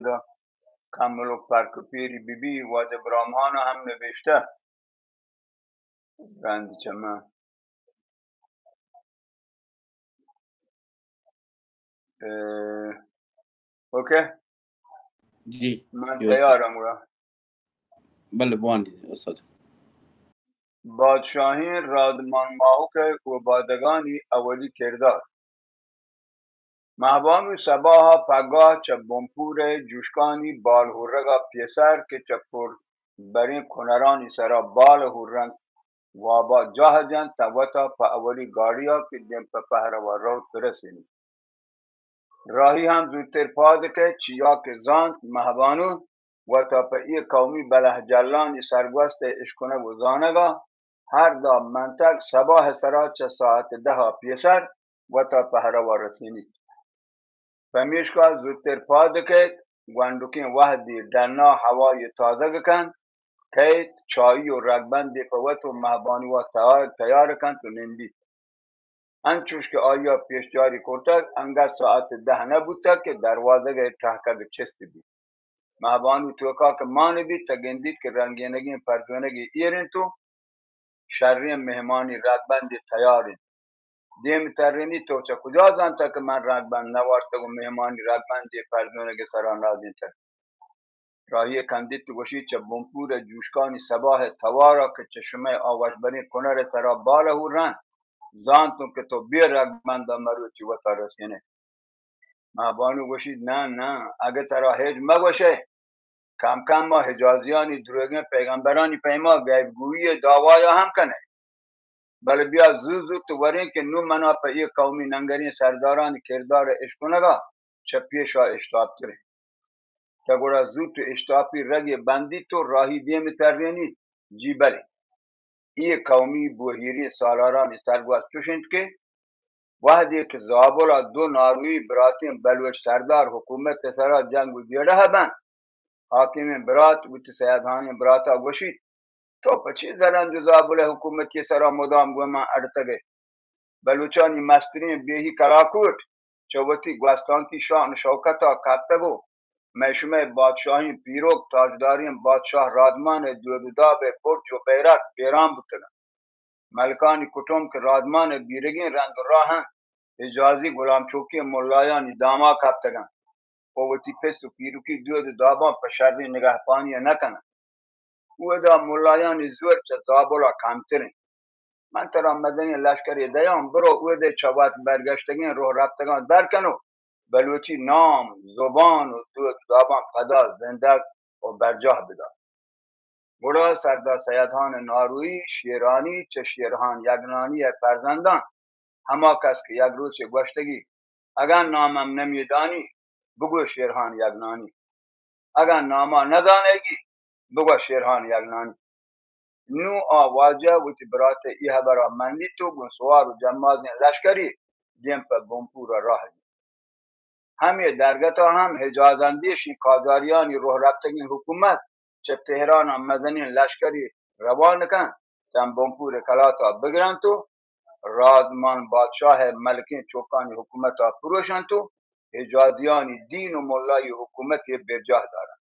دا کملو پرک پیری be be, واجہ براہمانا ہم نبشتہ۔ رند چمن۔ اے، اوکے؟ جی، من جی، تیار استاد۔ ہوں گڑا۔ بلے، بوان دی، استاد۔ بادشاہیں رادمان ماہک ءِ اوبادگانی اولی کردار۔ مہبانو سباہ ءَ پگاہ چہ بنپور ءِ جوشکانی بال ہورگ ءَ پیسر کہ چہ پر بریں کنرانی سرا بال ہورنت، وابا جاہ جنت، تاں وتا پہ اولی گاڑی ءَ کہ دیم پہ پہروا روت، برسینیت۔ راہی ہم زوتر پاد کئیت، چیا کہ زانت مہبانو وتا پہ اے قومی بلہ جلانی سرگوست ءِ اشکنگ و زانگ ءَ ہر دہ منتگ سباہ ءِ سرا چہ ساعت دہ ءَ پیسر وتا پہروا رسینیت۔ پمیشکا زوتر پاد کئیت، گونڈکیں وہدے ڈنا ہوای تازگ کنت، کئیت، چائی و رگبندے پہ وت و مہبانوا تیار، تیار کنت و نندیت۔ انچوش کہ آئی ءَ پیشداری کرتگ، انگت ساعت دہ نہ بوتگ کہ دروازگ ءِ ٹہکگ چست بیت۔ مہبانو توکا کہ مان بیت، تہ گندیت کہ رنگینگیں پرزونگے ایر انت و شریں مہمانی رگبندے تیار انت۔ دیم ترینیت، تو چہ کجا زانتگ کہ من رگبند نہ وارتگ و مہمانی رگبندے پرزونگ ءِ سرا نازینتگ؟ راہی ءَ کندیت و گوشیت، چہ بنپور ءِ جوشکانی سباہ ءِ توار ءَ کہ چہ شمئے آ وشبریں کنر ءِ سرا بال ءَ ہورنت، زانتوں کہ تو بے رگبند ءَ مروچی وتا رسینئے۔ مہبانو گوشیت، ناں، ناں، اگہ ترا ہچ مگوشئے، کم کم ما حجازیانی دروگیں پیغمبرانی پیما گیب گوئی ءِ دعوایا ہم کنئے۔ بلے بیا زوت زوت وریں کہ نوں منا پہ اے قومی ننگریں سردارانی کردار ءِ اشکنگا چہ پیشا اشتاپتریں۔ تہ گڑا زوت و اشتاپی رگے بندیت و راہی دیم ترینیت۔ جی بلے، اے قومی بوہیریں سالارانی سرگوست چوش انت کہ وہدے کہ زابل ءَ دو ناروئی براتیں بلوچ سردار حکومت ءِ سرا جنگ و جیڑہ بنت، حاکمیں برات وتی سیدہانیں براتا گوشیت، تو پہ چی زرند و زابل ءِ حکومتی سرا مدام گوں من اڑتگ ئے؟ بلوچانی مستریں بیہی کلاکوٹ چہ وتی گوستانکی شان و شوکتا کپتگ و مئے شمئے بادشاہیں پیروک تاجداریں بادشاہ رادمان ءِ دود و داب ءِ برج و بیرک بیران بوتگ انت۔ ملکانی کٹم کہ رادمان ءِ بیرگیں رند و راہ انت، حجازی غلام چوکیں ملایانی داما کپتگ انت و وتی پس و پیروکی دود و داباں پہ شریں نگہپانی ءَ نہ کن انت۔ اودا ملایانی زور چہ زابل ءَ کمتر انت۔ من ترا مزنیں لشکرے دیاں، برو اودے چہ وت برگشتگیں روہ رپتگاں در کن و بلوچی نام، زبان و دود و داباں پدا زندگ و برجاہ بدار۔ گڑا سردار سید ہان ناروئی شیرانی چہ شیرہان یگنانی ءِ فرزنداں، ہما کس کہ یک روچے گوشتگی، اگاں نامم نمیدانی، بگو شیرہان یگنانی۔ اگاں ناما نزانئیگی، بگو شیرہان یگنانی۔ نوں آ واجہ وتی برات ءِ اے ہبرا منیت و گوں سوار و جمازیں لشکری دیم پہ بنپور ءَ راہ بیت۔ ہمے درگتا ہم حجاز اندیشیں قاجاریانی روہ رپتگیں حکومت چہ تہران ءَ مزنیں لشکری روان کنت، تاں بنپور ءِ کلاتا بگرنت و رادمان بادشاہ ءِ ملکیں چکانی حکومتا پروشنت و حجازیانی دین و ملائی حکومتے برجاہ دارنت۔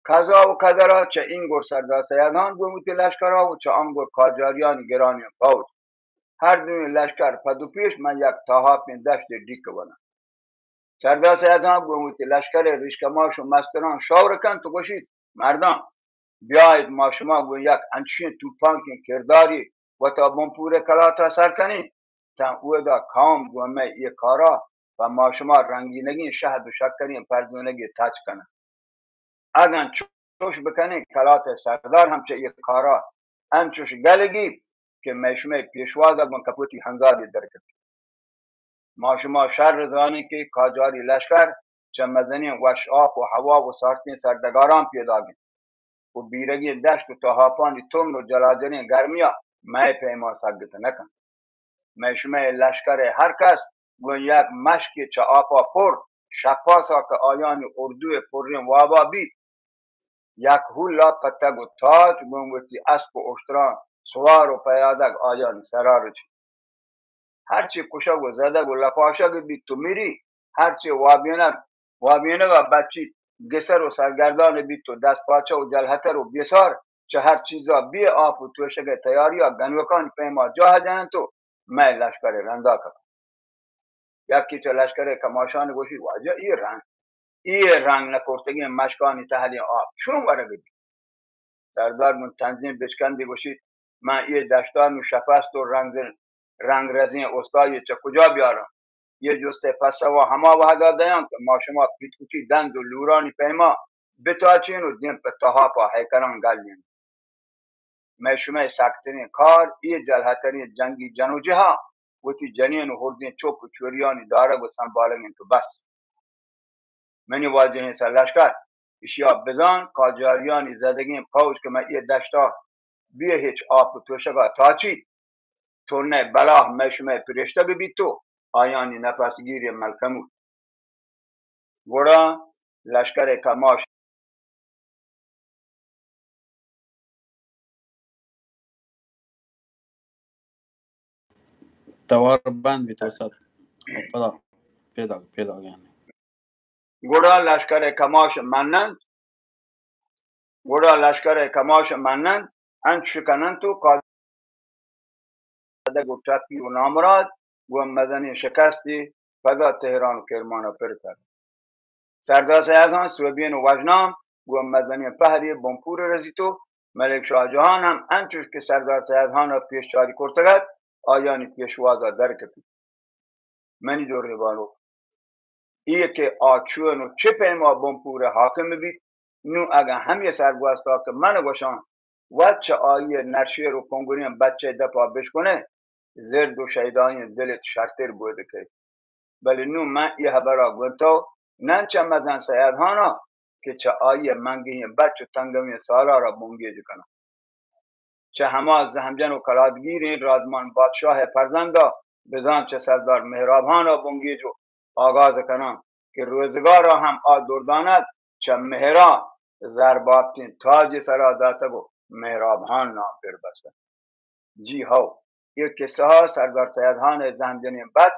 قضا و قدرا چہ اینگور سردار سید ہان گوں وتی لشکرا و چہ آنگور قاجاریانی گرانیں فوج۔ ہر دوئیں لشکر پد و پیش من یک تاہاپیں دشتے ڈیک وناں۔ سردار سید ہان گوں وتی لشکر ءِ ریشکماش و مستران شور کنت و گوشیت، مردان، بیایت ما شما گوں یک انچشیں توپانکیں کرداری وتا بنپور ءِ کلاتا سر کنیں، تاں اودا قوم گوں مئے اے کارا پہ ما شما رنگینگیں شہد و شکریں پرزونگے تچ کننت۔ اگاں چوش بکنیں، کلات ءِ سردار ہم چہ اے کارا انچوش گل گیپت کہ مئے شمئے پیشواز ءَ گوں کپوتی ہنگادے درکپیت۔ ما شما شر زانیں کہ قاجاری لشکر چہ مزنیں وش آپ و ہوا و سارتیں سرڈگاراں پیداگ انت و بیرگیں دشت و تہاپانی ترن و جلاجلیں گرمیا مئے پیما سگت نہ کنت۔ مئے شمئے لشکر ءِ ہر کس گوں یک مشکے چہ آپا پر، شپاسا کہ آیانی اردو ءِ پریں وابا بیت، یک ہولا پہ تگ و تاچ گوں وتی اسپ و اشتراں سوار و پیادگ آیانی سرا رچیت۔ ہرچی کشگ و زدگ و لپاشگ بیت تو میری، ہرچی وابینگ وابینگا بچیت، گسر و سرگردان بیت و دست پاچہ و جلہتر و بیسار چہ ہر چیزا بے آپ و توشگئے تیاریا گنوکانی پیما جاہ جننت و مئے لشکرئے رندا کپنت۔ یکے چہ لشکرئے کماشان گوشیت، واجہ، اے رنگ، اے رنگ نکرتگیں مشکانی تہلیں آپ چون ورگ بیت؟ سردار گوں تنزیں بچکندے گوشیت، من اے دشتا نوں شپست و رنگ، رنگرزیں استائی چہ کجا بیاراں؟ اے جستئے پسوا ہما وہدا دیاں کہ ما شما پیتکوٹی دند و لورانی پیما بتاچین و دیم پہ تہاپا ہیکراں گلین۔ مئے شمئے سکتریں کار اے جلہتریں جنگی جنوجہا وتی جنین و ہردیں چک و چوریانی دارگ و سنبالگ انت و بس۔ منی واجہیں سرلشکر، اشیا بزان، قاجاریانی زدگیں پوج کہ مئے اے دشتا بے ہچ آپ و توشگا تاچیت، ترنئے بلاہ مئے شمئے پریشتگ بیت و آیانی نپسگیری ملکموت۔ گڑا لشکرئے کماش توار بند بیت و سر پدا پیداگ، پیداگ یعنی۔ گڑا لشکرئے کماش مننت، گڑا لشکرئے کماش مننت، انچش کننت و قاضی زدگ و ٹپی و نامراد گوں مزنیں شکستے پدا تہران و کرمانا پر کپت۔ سردار سید ہان سوبین و وژنام گوں مزنیں پہرے بنپور رسیت و ملک شاہ جہان ہم انچش کہ سردار سید ہانا پیش چاری کرتگ ات، آیانی پیشوازا در کپیت۔ منی دریں بانک، اے کہ آ چون و چہ پیما بنپورئے حاکم بیت، نوں اگاں ہمے سرگوستا کہ من گوشاں، وت چہ آییئے نرشیر و کنگریں بچئے دپا بشکنئے، زرد و شیدائیں دلت شرتر بود کئیت۔ بلے نوں من اے ہبرا گونتو نہ چہ مزن سید ہانا کہ چہ آییئے منگہیں بچ و تنگویں سالارا بنگیج کناں۔ چہ ہما زہمجن و کلاتگیریں رادمان بادشاہئے فرزندا بزاں چہ سردار مہراب ہانا بنگیج و آگاز کناں کہ روزگارا ہم آ دردانک چہ مہرا زرباپتیں تاجے سرا داتگ و مہراب ہان نام پر بستگ۔ جی ہئو، اے کسہا سردار سید ہانئے زہمجنیں بچ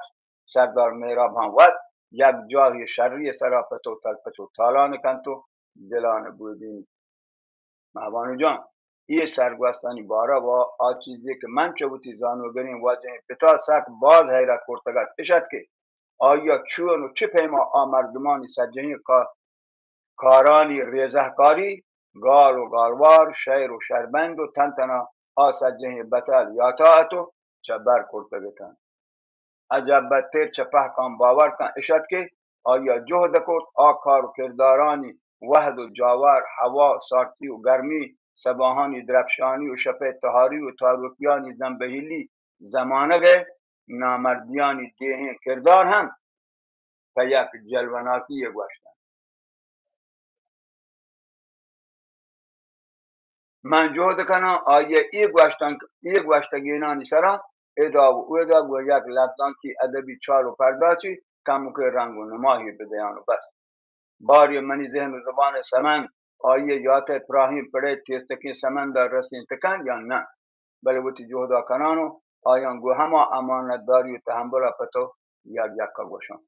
سردار مہراب ہان وت یک جاہے شریئے سرا پت و تلپچ و تالان کنت و دلان بودینیت۔ مہبانو جان، اے سرگوستانی باروا آ چیزے کہ من چہ وتی زانوگریں واجہیں پتا سک باز حیرت کرتگ ات، اش ات کہ آئیا چون و چہ پیما آ مردمانی سجہیں کا-، کارانی ریزہ کاری، گال و گالوار، شئیر و شئیربند و تنتنا آ سجہیں بتل یاتا ات و چہ بر کرتگ اتنت۔ عجب بدتر چہ پہکان باور کن اش ات کہ آئیا جہد کرت آ کار و کردارانی وہد و جاور، ہوا، سارتی و گرمی، سباہانی درپشانی و شپئے تہاری و تاروکیانی زمبہیلی زمانگئے نامردیانی دیہیں کردار ہم پہ یک جلوناکیے گوشتنت۔ من جہد کناں آئیء اے گوشتنک، اے گوشتگینانی سرا ادا و اودا گوں یک لبزانکی ادبی چال و پرداچے کمکے رنگ و نماہے بدیاں و بس۔ باریں منی ذہن و زبانء سمند آئیء یاتء پراہیں پڑے تیرتکیں سمندا رسینت کنت یا نہ، بلے وتی جہدا کنان و آیاں گوں ہما امانتداری و تحملا پہ تو یک یکا گوشاں۔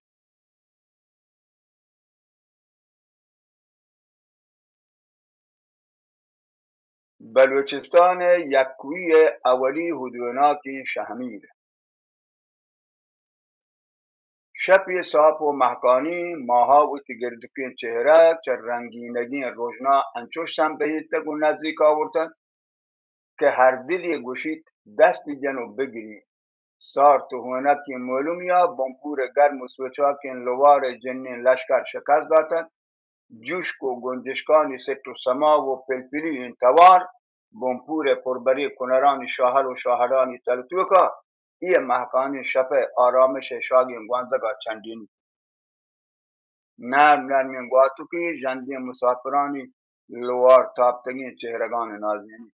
بلوچستان ء یکوئی ء اولی ہدوناکیں شہمیر۔ شپے ساپ و مہکانی، ماہا وتی گردکیں چہرہ چہ رنگینگیں رژنا انچوش سمبہیتگ و نزیک آورتگ کہ ہر دلے گوشیت دستی جن و بگری۔ سارت و ہونکیں مولمیا بنپور گرم و سوچاکیں لوار جنین لشکر شکست داتگ۔ جوشک و گنجشکانی سٹ و سما و پلپلی این توار بنپور پربری کنرانی شاہل و شاہلانی تلتوکا اے مہکانیں شپئے آرامشئے شاگیں گوانزگا چنڈینیت۔ نرم نرمیں گواتکی ژندیں مساپرانی لوار تاپتگیں چہرگان نازینیت۔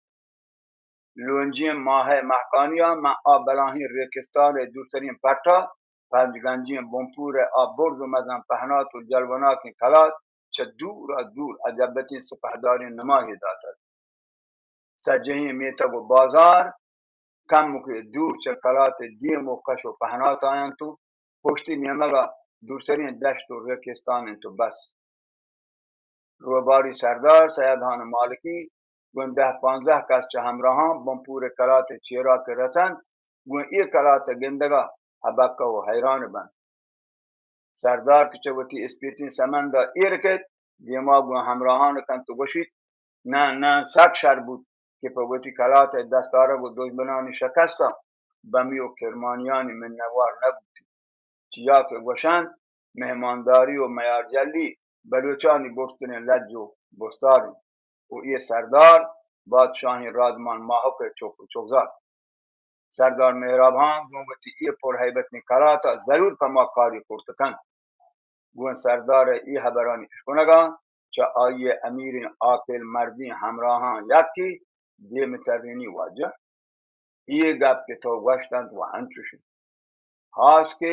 لونجیں ماہئے مہکانیا من آ بلاہیں ریکستانئے دورتریں پٹا پنجگنجیں بنپورئے آ برز و مزن پہنات و جلوناکیں کلات چہ دورا دور اجبتیں سپہداریں نماہے داتگ۔ سجہیں میتگ و بازار کمکے دور چہ کلات دیم و کش و پہنات آینت و پشتی نیمگا دورتریں دشت و ریکستان انت و بس۔ روباری سردار سید خان مالکی گوں دہ پانزدہ کس چہ ہمراہاں بنپور کلات چیرا کہ رسنت، گوں اے کلات گندگا ہبکہ و حیران بنت۔ سردار کہ چہ وتی اسپیتیں سمندا ایر کت، دیما گوں ہمراہان کنت و گوشیت، نہ، نہ، سک شر بوت کہ پہ وتی کلات ء دستارگ و دژمنانی شکستاں بمی و کرمانیانی منوار نہ بوتی۔ چیا کہ گوشنت، مہمانداری و میارجلی بلوچانی برزتریں لج و بستار انت و اے سردار بادشاہیں رادمان ماہک ء چک و چکزات۔ سردار مہراب خان گوں وتی اے پرہیبتیں کلات ء ضرور پہ ما کاری کرت کنت۔ گوں سردار ء اے ہبرانی اشکنگاں چہ آئی ء امیریں عاقل مردیں ہمراہاں یکے دیم ترینی واجہ، اے گپ کہ تو گوشت انت و انچوش انت۔ ہاس کہ،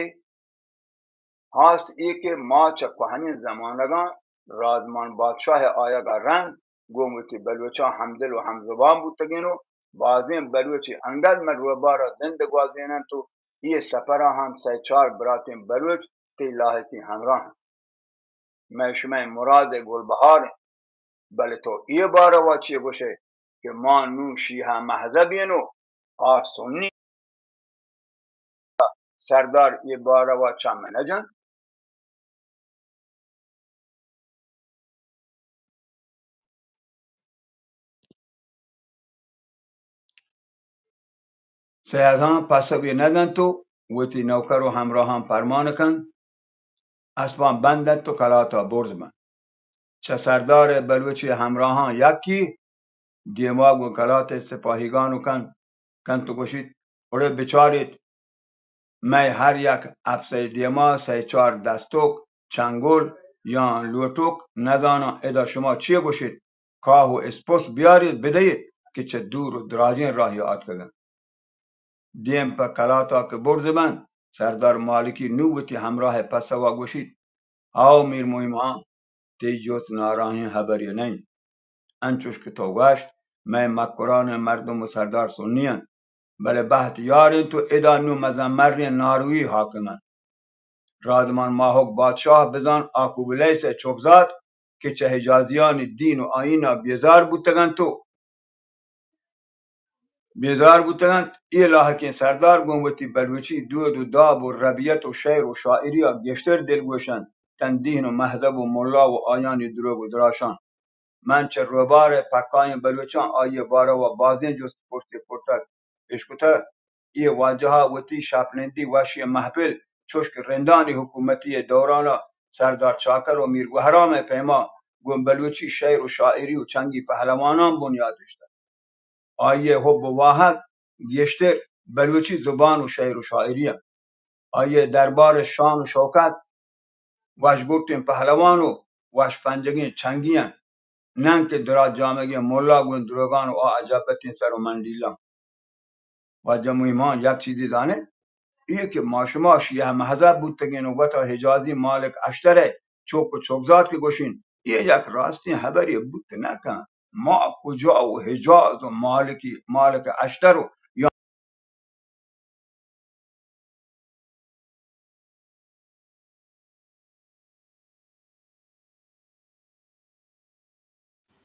ہاس اے کہ ما چہ کوہنیں زمانگاں رازمان بادشاہ ء آیگ ء رند گوں وتی بلوچاں ہمدل و ہمزبان بوتگین و بازیں بلوچے انگت مئے روبار ء زند گوازین انت و اے سپر ء ہم سئے چار براتیں بلوچ تئی لاہکیں ہمراہ انت۔ مئے شمئے مراد ء گلبہار انت، بلے تو اے باروا چے گوشئے کہ ما نوں شیعہ مذہبین و آ سنی؟ سردار اے باروا چم نہ جنت۔ سید خان پسوے نہ دنت و وتی نوکر و ہمراہاں پرمان کنت، اسپاں بند انت و کلاتا برز بنت۔ چہ سردار ء بلوچی ہمراہاں یکے دیما گوں کلات ء سپاہیگان و کنت، کنت و گوشیت، اڑے بچاریت، مئے ہر یک افسہ ء دیما سئے چار دستوک، چنگل یا لوٹوک، نزاناں ادا شما چے گوشیت، کاہ و اسپس بیاریت بدئیت کہ چہ دور و دراجیں راہی آتکگ انت۔ دیم پہ کلاتا کہ برز بنت، سردار مالکی نوں وتی ہمراہ ء پسوا گوشیت، ہئو میر مہیم خان، تئی جست ناراہیں ہبرے نہ انت۔ انچوش کہ تو گوشت، مئے مکران ء مردم و سردار سنی انت، بلے بہت یار انت و ادا نوں مزن مریں ناروی حاکم انت۔ رادمان ماہک بادشاہ بزان آکوب لیس ء چکزات کہ چہ حجازیانی دین و آئین ء بیزار بوتگ انت و بیزار بوتگ انت۔ اے لاہکیں سردار گوں وتی بلوچی دود و داب و ربیت و شعر و شاعری ء گیشتر دلگوش انت، تاں دین و مذہب و ملا و آیانی دروگ و دراشاں۔ من چہ روبار ء پکائیں بلوچاں آئی ء باروا بازیں جست پرسے کرتگ، اشکتگ۔ اے واجہ ء وتی شپنندی وشی ء محفل چوش کہ رندانی حکومتی ء دوران ء سردار چاکر و میر گوہرام ء پیما گوں بلوچی شعر و شاعری و چنگی پہلواناں بنیاد نشتگ۔ آئی ء حب و واہگ گیشتر بلوچی زبان و شعر و شاعری انت۔ آئی ء دربار ء شان و شوکت وشگٹیں پہلوان و وش پنجگیں چنگی انت، ننکہ دراج جامگیں ملا گوں دروگان و آ عجبتیں سر و منڈیلاں۔ واجہ مہمان، یک چیزے زانے، اے کہ ما شما شیعہ مذہب بوتگین و وتا حجازی مالک اشتر ء چک و چکزات کہ گوشین، اے یک راستیں ہبرے بوت نہ کن۔ ما کجا و حجاز و مالکی، مالک اشتر و یا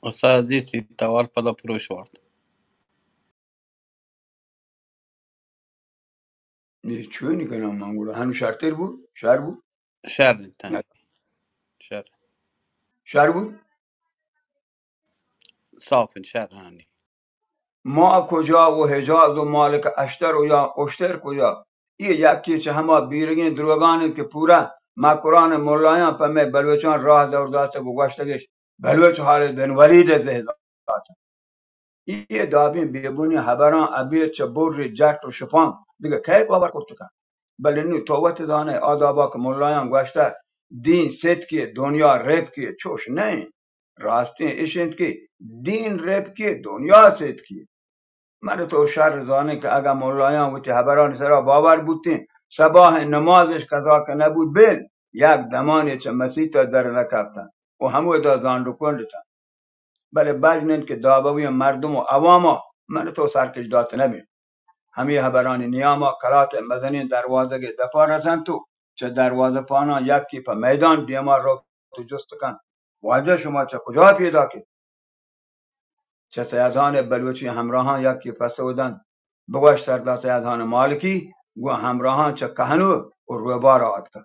استاد عزیز، سی توار پدا پروش وارت۔ اے چونی کناں من گڑا؟ ہنو شرتر بو؟ شر بو؟ شر انت، ہاں۔ شر۔ شر بو؟ صاف انت، شر، ہاں، نی۔ ما کجا و حجاز و مالک اشتر و یا اشتر کجا؟ اے یکے چہ ہما بیرگیں دروگان انت کہ پورا مکران ملایاں پہ مئے بلوچاں راہ دور داتگ و گوشتگش، بلوچ خالد بن ولید ء زہ داتگ۔ اے دابیں بے بنیں ہبراں ابید چہ بر جٹ و شپانک دگہ کئے باور کرت کنت؟ بلے نوں تو وت زانئے، آ دابا کہ ملایاں گوشتہ، دین ستکے، دنیا رپکے، چوش نہ انت۔ راستیں اش انت کہ دین رپکے، دنیا ستکے۔ من تو شر زانیں کہ اگاں ملایاں وتی ہبرانی سرا باور بوتیں، صباح نمازش قضا کہ نہ بوت، بل یک دمانے چہ مسیت ء در نہ کپتن و ہمودا زانڈ و کنڈ اتن۔ بلے بژن انت کہ دابوی مردم و عوام ء من تو سرکش دات نہ بیں۔ ہمے ہبرانی نیام ء کلات ء مزنیں دروازگ ء دپ ء رسنت و چہ دروازہ پاناں یکے پہ میدان دیما روت و جست کنت، واجہ شما چہ کجا پیداک ات؟ چہ سیدان بلوچی ہمراہاں یکے پسو دنت، بگوش سردار سیدان مالکی گوں ہمراہاں چہ کہنو و روبارا آتکگ۔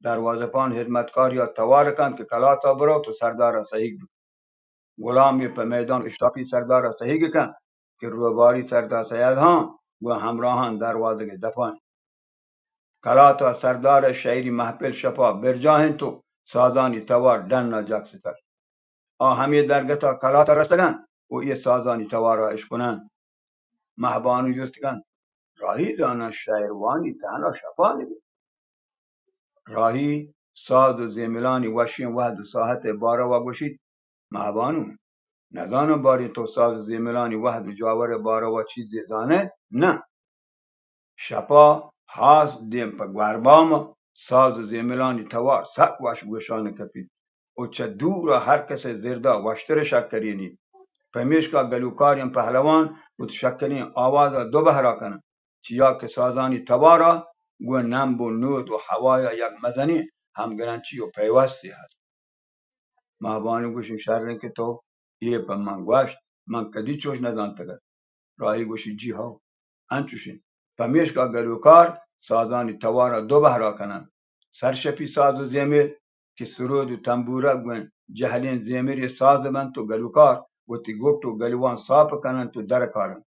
دروازہ پان ہدمتکاریا توار کنت کہ کلاتا بروت و سردارا سہیگ بکن۔ غلامے پہ میدان اشتاپی سردارا سہیگ کنت کہ روباری سردار سیدان گوں ہمراہاں دروازگ دپان۔ کلاتا سردار شعری محفل شپا برجاہ انت و سازانی توار ڈنا جک ستر۔ آ ہمے درگتا کلاتا رستگن و اے سازانی توارا اشکنن۔ مہبانو جست کنت، راہی زاناں شعر وانی تہنا شپانی بی؟ راہی ساز و زیملانی وشیں وہد و ساہت باروا گوشیت، مہبانو، نزاناں باریں تو ساز و زیملانی وہد و جاور باروا چیزے زانئے؟ نہ۔ شپا ہاس دیم پہ گوربام ساز و زیملانی توار سک وش گوشان کپیت و چہ دورا ہر کسئے زردا وشتر شکرینیت۔ پمیشکا گلوکاریں پہلوان وت شکریں آوازا دو بہرا کنن، چیا کہ سازانی توارا گوں نمب و نود و ہوایا یک مزنیں ہمگرنچی و پیوستے ہست۔ مہبانو گوشی، شریں کہ تو اے پہ من گوشت، من کدی چوش نزانتگ ات۔ راہی گوشی، جی ہو، انچوش انت۔ پمیشکا گلوکار سازانی توارا دو بہرا کننت۔ سرشپی ساز و زیمر کہ سرود و تمبورگ گوں جہلیں زیمرے ساز بنت و گلوکار وتی گٹ و گلوان ساپ کننت و درکارنت۔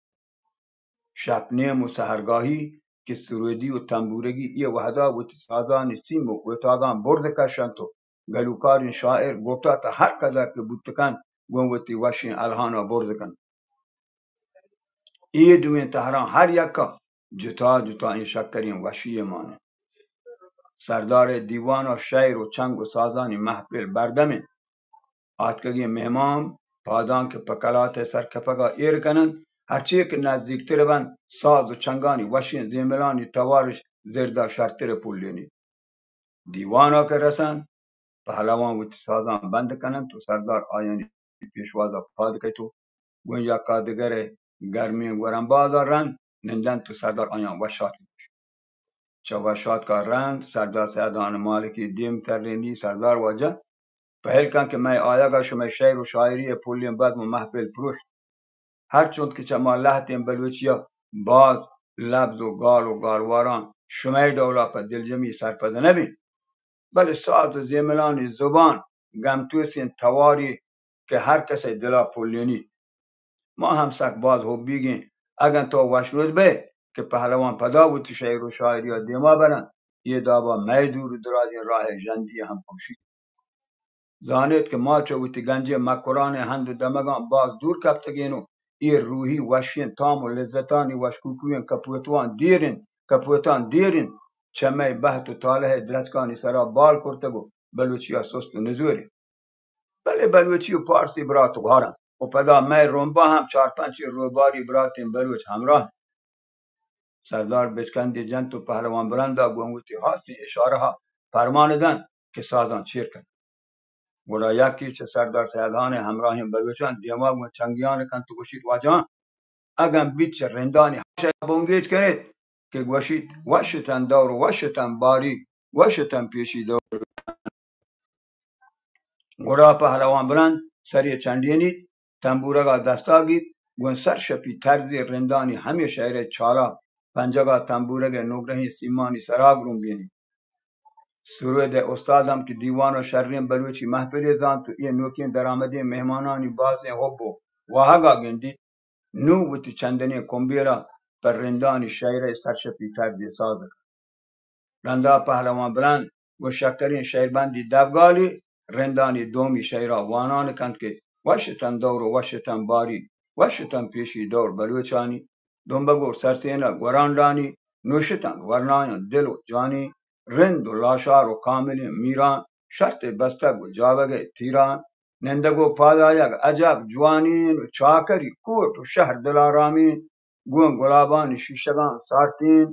شپ نیم و سحرگاہی کہ سرودی و تمبورگی اے وہدا وتی سازانی سیم و اوتاگاں برز کشنت و گلوکاریں شاعر گوٹا تہ ہر قدر کہ بوت کنت گوں وتی وشیں الہانا برز کنت۔ اے دوئیں تہراں ہر یکا جتا جتائیں شکریں وشی مان انت۔ سردار دیوانا شعر و چنگ و سازانی محفل بردم انت۔ آتکگیں مہمان پادانک پہ کلات ء سرکپگ ء ایر کن انت، ہرچی کہ نزیکتر بنت، ساز و چنگانی وشیں زیملانی توارش زرد ء شرتر پلینیت۔ دیوان ء کہ رس انت، پہلوان وتی سازاں بند کن انت و سردار آیانی پیشواز ء پاد کیت و گوں یکا دگر ء گرمیں گورمباز ء رند نند انت و سردار آیاں وش آتک گوشیت۔ چہ وشاتکا رند سردار سیدان مالکی دیم ترینی، سردار واجہ، پہل کن کہ مئے آیگا شمئے شعر و شاعری ء پلیں بزم و محفل پروشت۔ ہر چنت کہ چہ ما لہتیں بلوچیا باز لبز و گال و گالواراں شمئے ڈولا پہ دلجمی سرپد نہ بیں، بلے ساز و زیملانی زبان گمتوسیں تواری کہ ہر کسئے دلا پلینیت۔ ما ہم سک باز ہوبیگیں، اگن تو وشنود بئے کہ پہلوان پدا وتی شعر و شاعریا دیما برنت، اے دابا مئے دور و درازیں راہ ء ژندی ہم پروشیت۔ زانیت کہ ما چہ وتی گنجیں مکرانیں ہند و دمگاں باز دور کپتگین و اے روحی وشیں تام و لذتانی وشکوکوئیں کپوتوان دیر انت، کپوتان دیر انت، چہ مئے بہت و طالع ء درچکانی سرا بال کرتگ و بلوچیا سست و نزور انت۔ بلے بلوچی و پارسی برات و گوھار انت و پدا مئے رمبا ہم چار پنچیں روباری براتیں بلوچ ہمراہ انت۔ سردار بچکندے جنت و پہلوان بلندا گوں وتی ہاسیں اشارہا پرمان دنت کہ سازاں چیر کنت۔ گڑا یکے چہ سردار سیدہان ء ہمراہیں بلوچاں دیما گوں چنگیان کنت و گوشیت، واجہان، اگن بیت چہ رندانی ہاشا بنگیج کنیت کہ گوشیت، وشتن دور، وشتن باری، وشتن پیشی دور۔ گڑا پہلوان بلند سرے چنڈینیت، تمبورگا دستا گیت، گوں سرشپی طرزے رندانی ہمے شئیرئے چالا پنجگا تمبورگئے نگرہیں سیمانی سرا گرمبینیت۔ سرودئے استاد ہم کہ دیوانا شریں بلوچی محفلے زانت و اے نوکیں درآمدیں مہمانانی بازیں حب و واہگا گندیت، نوں وتی چندنیں کمبیرا پہ رندانی شئیرئے سرشپی طرزے ساز کنت۔ رندا پہلوان بلند گوں شکریں شئیربندی دبگالی رندانی دومی شئیرا وانان کنت کہ وش اتنت دور و وش اتنت باری، وش اتنت پیشی دور بلوچانی، دمبگ و سرسینگ گورانڈانی، نوشتنت ورنایاں دل و جانی، رند و لاشار و کاملیں میران، شرط بستگ و جاوگئے تیران، نندگ و پادآیگ عجب جوانین و چاکری کوٹ و شہر دلارامین، گوں گلابانی شیشگاں سارتین،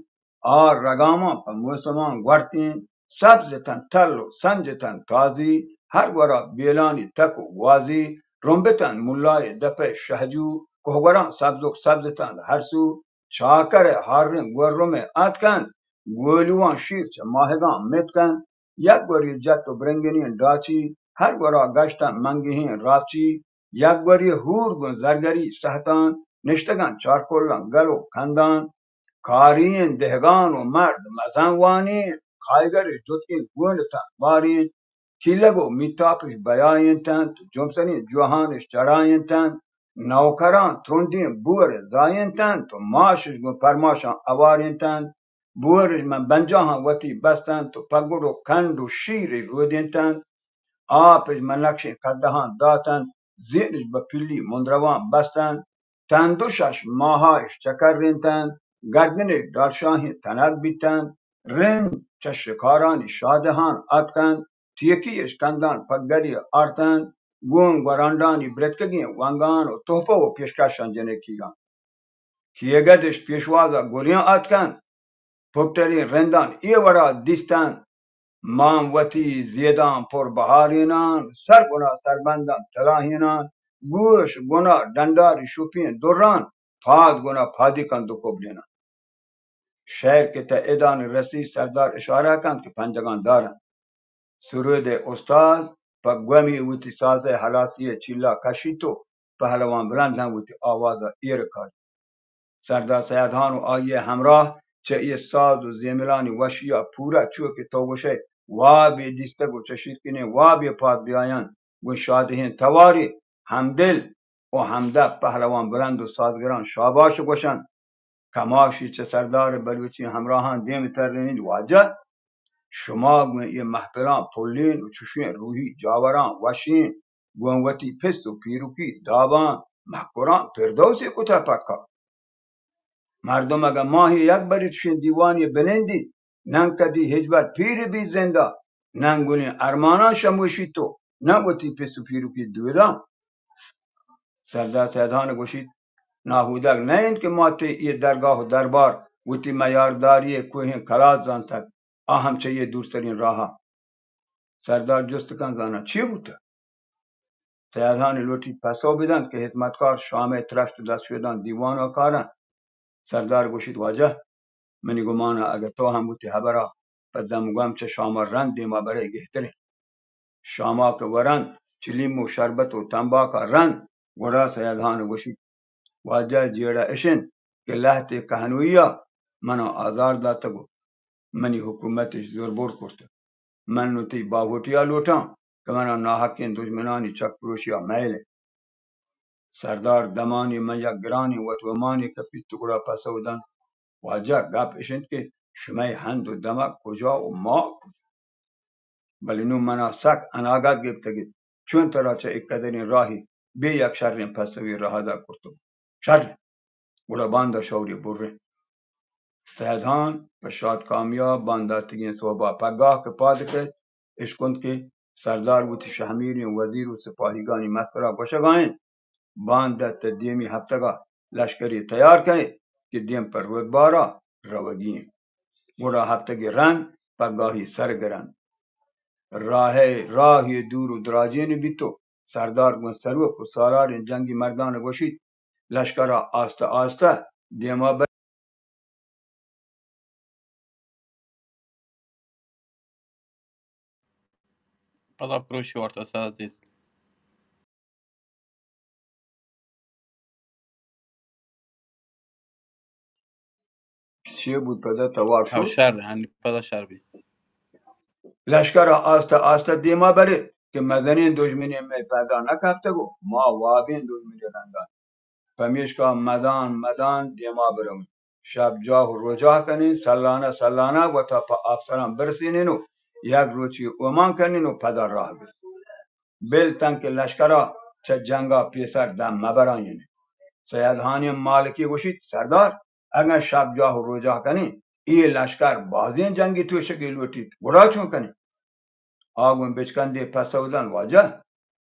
آ رگاماں پہ موسماں گورتین، سبز اتنت تل و سنج اتنت تازی، ہر گورا بیلانی تک و گوازی، رمبتنت ملائے دپئے شہجو، کوہگوراں سبزک سبز اتنت ہر سو، چاکرئے ہاریں گورمے آتکنت، گولواں شیر چہ ماہگاں مت کنت، یک گوری جت و برنگنیں ڈاچی، ہر گورا گشتن منگہیں راچی، یک گوری ہور گوں زرگری سہتان، نشتگاں چارکلاں گل و کندان، کارین دہگان و مرد مزن وانین، کائیگر جتکیں گون تن بارین، کیلگ و میتاپش بیاینتنت، جمسریں جوہانش چڑاینتنت، نوکراں ترندیں بور زاینتنت و ماشش گوں پرماشاں اوارینتنت۔ بورش من بنجاہاں وتی بستنت و پگڑ و کنڈ و شیرش رودینتنت۔ آپش من نقشیں کدہاں داتنت، زینش بہ پلی مندرواں بستنت۔ تن دو شش ماہا اش چکرینتنت، گردنش ڈالشاہیں تنک بیتنت۔ رند چہ شکارانی شادہان آتکنت، ٹیکی اش کندان پہ گلی آرتنت، گوں گورانڈانی برتکگیں ونگان و تحفہ و پیشکشاں جنکیگان۔ کیگدش پیشوازا گلیاں آتکنت، پکٹریں رندان اے وڑا دیستنت۔ مان وتی زیداں پر بہارینان، سر گنا سربنداں تلاہینان، گوش گنا ڈنڈاری شپیں دران، پاد گنا پادیکاں دو کبلینان۔ شعر کہ تہ ادان رسی، سردار اشارہ کنت کہ پنجگاں دارنت۔ سرود استاد پہ گومی وتی سازئے ہلاسی چیلا کشیت و پہلوان بلند ہم وتی آوازا ایر کاریت۔ سردار سید ہان و آئی ہمراہ چہ اے ساز و زیملانی وشیا پورا چو کہ تو گوشئے وابے دیستگ و چہ شیرکنیں وابے پاد بیاینت، گوں شادہیں توارے ہمدل و ہمدپ پہلوان بلند و سازگران شاباش گوشنت۔ کماشی چہ سردار بلوچی ہمراہان دیم ترینیت، واجہ! شما گوں اے محفلاں پلین و چشیں روحی جاوراں وشیں، گوں وتی پس و پیرکی داباں مکراں پردوسے کتہ پکا۔ مردم اگاں ماہے یک برے چشیں دیوانے بنندیت، نن کدی ہچبر پیر بیت زندا، نن گلیں ارماناں شموشیت و نن وتی پس و پیرکی دوداں۔ سردار سیدان گوشیت، ناہودگ نہ انت کہ ما تئی اے درگاہ و دربار وتی میارداری ء کوہیں کلات زانتگ، آ ہم چہ اے دورتریں راہ ء۔ سردار جست کنت، زاناں چے بوتگ؟ سیدان لوٹیت پسو بدنت کہ ہزمتکار شام ء ترشت و دست شودان دیوان ء کارنت۔ سردار گوشیت، واجہ! منی گمان ء اگہ تو ہم وتی ہبرا پہ دمگم چہ شاما رند دیما برئے گہتر انت۔ شاما کہ ورنت، چہ لیمو شربت و تمباکا رند، گڑا سید ہان گوشیت، واجہ! جیڑہ اش انت کہ لہتے کہنوئیا منا آزار داتگ و منی حکومت اش زوربور کرتگ۔ من نوں تئی باہوٹیا لوٹاں کہ منا ناحقیں دژمنانی چک پروشیا مئیل انت۔ سردار دمانے من یک گرانیں وت و مانے کپیت و گڑا پسو دنت، واجہ! گپ اش انت کہ شمئے ہند و دمگ کجا و ماہ کجا؟ بلے نوں منا سک اناگت گپتگ ات، چون ترا چہ اے کدریں راہے بے یک شریں پسوے رہادگ کرتگ۔ شر! گڑا باندا شورے بریں۔ سید ہان پہ شاد کامیا بانداتیگیں سہبا پگاہ کہ پاد کئیت، اشکنت کہ سردار وتی شہمیریں وزیر و سپاہیگانی مسترا گوشگا انت، باندا تہ دیمی ہفتگا لشکرے تیار کنیت کہ دیم پہ رودبارا روگی انت۔ گڑا ہفتگے رند پگاہی سر گرنت۔ راہئے، راہے دور و دراجینے بیت و سردار گوں سروک و سالاریں جنگی مردان گوشیت، لشکرا آستہ آستہ دیما بر پدا پروشی وارت استاد عزیز۔ چے بوت پدا توار ہاو شت؟ شر، ہنی پدا شر بیت۔ لشکر آستہ آستہ دیما برے کہ مزنیں دژمنے مئے پیدا نہ کپتگ و ما وابیں دژمنے رندا۔ پمیشکا مدان مدان دیما برویں۔ شپ جاہ و روجاہ کنیں، سلانہ سلانہ وتا پہ آپسراں برسینیں و یک روچے اومان کنیں و پدا راہ گریں۔ بل تنکہ لشکرا چہ جنگا پیسر دم مبرائینیں۔ سید ہانیں مالکی گوشیت، سردار، اگاں شپ جاہ و روجاہ کنیں، اے لشکر بازیں جنگی توشگے لوٹیت، گڑا چون کنیں؟ آ گوں بچکندے پسو دنت، واجہ!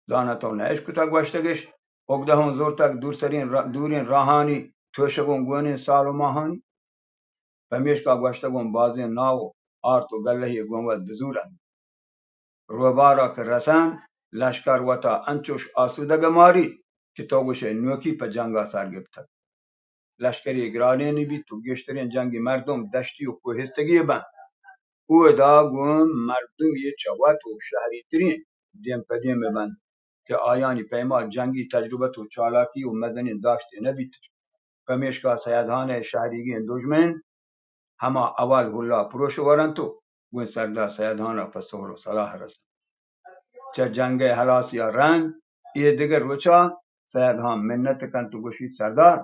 زاناں تو نہ اشکتگ گوشتگش، اگدہ اوں زرتگ دورسریں را-، دوریں راہانی توشگ اوں گونیں سال و ماہانی۔ پمیشکا گوشتگ اوں بازیں ناہ و آرت و گلہے گوں وت بزورنت۔ روبارا کہ رسنت، لشکر وتا انچوش آسودگ ماریت کہ تو گوشئے نوکی پہ جنگا سر گپتگ۔ لشکرے گرانینی بیت و گیشترین جنگی مردم دشتی و کوہستگی بنت۔ اودا گوں مردمی چہ وت و شہری ترین دیم پہ دیم بنت کہ آیانی پیما جنگی تجربت و چالاکی و مزنین داشتے نہ بیت۔ پمیشکا سید ہان ء شہریگیں دژمن ہما اول ہلا پروش ورنت و گوں سردار سید ہان ء پہ سہل و صلاح رسنت۔ چہ جنگ ء ہلاسی ء رند اے دگہ روچا سید ہان منت کنت و گوشیت، سردار،